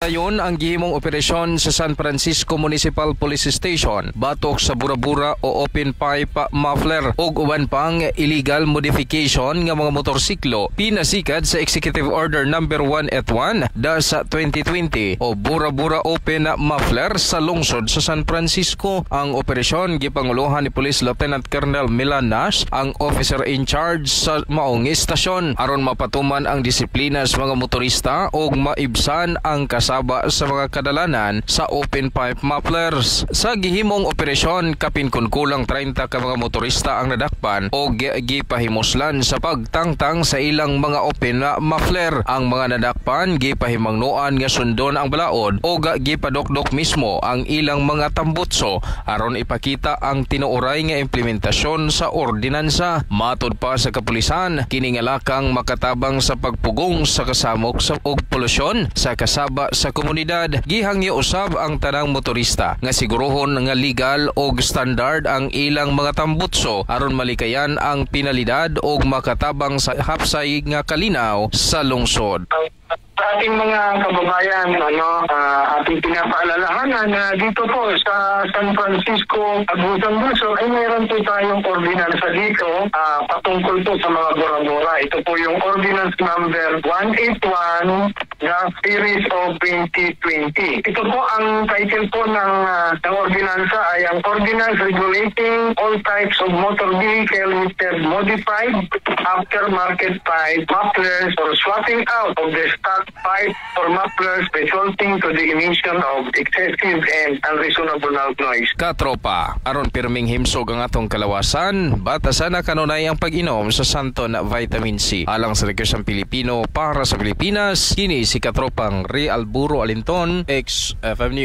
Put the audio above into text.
Ayon ang gihimong operasyon sa San Francisco Municipal Police Station batok sa bura-bura o open pipe muffler ug uban pang illegal modification nga mga motorsiklo pinasikad sa Executive Order number 181 da sa 2020 o bura-bura open muffler sa lungsod sa San Francisco. Ang operasyon gipanguluhan ni Police Lieutenant Colonel Milan Nash, ang officer in charge sa maong istasyon, aron mapatuman ang disiplina sa mga motorista ug maibsan ang kasaba sa mga kadalanan sa open pipe mufflers. Sa gihimong operasyon, kapin kun kulang 30 ka mga motorista ang nadakpan o gipahimuslan sa pagtangtang sa ilang mga open muffler. Ang mga nadakpan gipahimangnoan nga sundon ang balaod o gipadokdok mismo ang ilang mga tambutso aron ipakita ang tinuoray nga implementasyon sa ordinansa. Matod pa sa kapulisan, kini nga lakang makatabang sa pagpugong sa kasamok sa og polusyon sa kasaba sa komunidad. Gihangyo usab ang tanang motorista nga siguruhon nga legal og standard ang ilang mga tambutso aron malikayan ang penalidad og makatabang sa hapsay nga kalinaw sa lungsod. Sa ating mga kababayan, ano, ating pinapaalalahanan na dito po sa San Francisco, Agusan del Sur, ay mayroon po tayong ordinansa dito patungkol po sa mga bura-bura. Ito po yung Ordinance number 181 na series of 2020. Ito po ang title po ng ordinansa ay ang Ordinance Regulating All Types of Motor Vehicle with Modified Aftermarket Pipe Mufflers or Swapping Out of the Stock Pipe or Mufflers Resulting to the Emission of Excessive and Unreasonable Loud Noise. Katropa, aron pirming himsog ang atong kalawasan, batasan na kanunay ang pag-inom sa Santon Vitamin C. Alang sa Rekyosang Pilipino para sa Pilipinas, kini si Katropang Ray Alburo Alinton, XFM News.